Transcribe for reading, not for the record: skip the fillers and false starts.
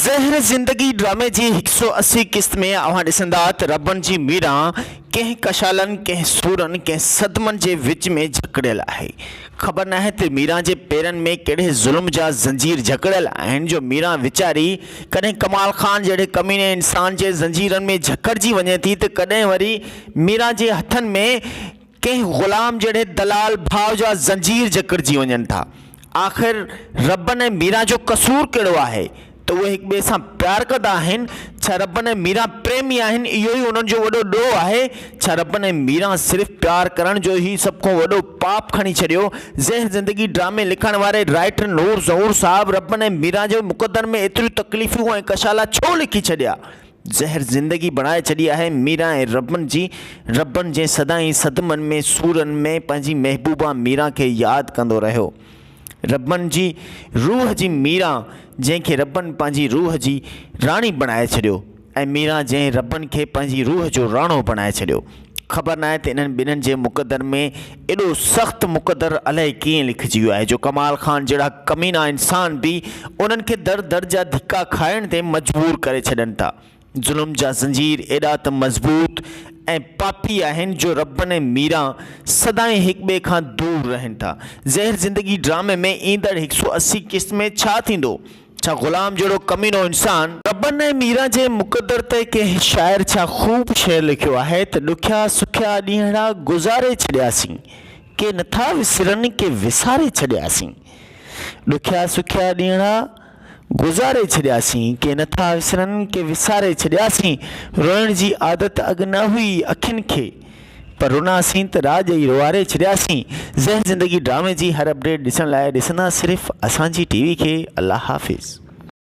زهر زندگي ڊرامي جي هڪ سئو 80 قسط ۾ اوهان ڏسندا ته ربن جي ميران ڪنهن ڪشالن، ڪنهن سورن، ڪنهن صدمن جي وچ ۾ جڪڙيل آهي. خبر ناهي ته ميران جي پيرن ۾ ڪهڙي ظلم جا زنجير جڪڙيل آهن جو ميران ويچاري ڪڏهن ڪمال خان جهڙي ڪميني انسان جي زنجيرن ۾ جڪڙجي وڃي ٿي ته ڪڏهن وري ميران جي هٿن ۾ ڪنهن غلام جهڙي دلال ڀاء جا زنجير جڪڙجي وڃن ٿا. آخر ربن ۽ ميران جو قصور ڪهڙو آهي ته اهي هڪ ٻئي سان پيار ڪندا آهن؟ ڇا ربن ۽ ميران پريمي آهن اهو ئي انهن جو وڏو ڏوهه آهي؟ ڇا ربن ۽ ميران صرف پيار ڪرڻ جو ئي سڀ کان وڏو پاپ کڻي ڇڏيو؟ زهر زندگي ڊرامي لکڻ واري رائيٽر نور ظهور صاحب ربن ۽ ميران جي مقدر ۾ ايتريون تڪليفون ۽ ڪشالا ڇو لکي ڇڏيا؟ زهر زندگي بڻائي ڇڏي آهي ميران ۽ ربن جي، ربن جنهن سدائين صدمن ۾ سورن ۾ پنهنجي محبوبه ميران کي ياد ڪندو رهيو. ربن جي روح جي ميران جنهن کي ربن پنهنجي روح جي راڻي بڻائي ڇڏيو ۽ ميران جنهن ربن کي پنهنجي روح جو راڻو بڻائي ڇڏيو. خبر ناهي ته انهن ٻنهن جي مقدر ۾ ايڏو سخت مقدر الائي ڪيئن لکجي ويو آهي جو ڪمال خان جهڙا ڪمينا انسان به انهن کي در در جا ڌڪا کائڻ تي مجبور ڪري ڇڏن ٿا. ظلم جا زنجير ايڏا ته مضبوط ۽ پاپي آهن جو ربن ۽ ميران سدائين هڪ ٻئي کان دور رهن ٿا. زهر زندگي ڊرامي ۾ ايندڙ هڪ سئو 80 قسط ۾ ڇا ٿيندو؟ ڇا غلام جهڙو ڪمينو انسان. ربن ۽ ميران جي مقدر تي ڪنهن شاعر ڇا خوب شعر لکيو آهي ته ڏکيا سکيا ڏينهڙا گذاري ڇڏياسين، ڪي نٿا وسرن ڪي وساري ڇڏياسين. ڏکيا سکيا ڏينهڙا گذاري ڇڏياسين، ڪي نٿا وسرن ڪي وساري ڇڏياسين. روئڻ جي عادت اڳ نه هئي اکين کي. پر رناسين ته راڄ ئي روئاري ڇڏياسين. زهر زندگي ڊرامي جي هر اپڊيٽ ڏسڻ لاء ڏسندا صرف اسان جي ٽي وي کي الله حافظ.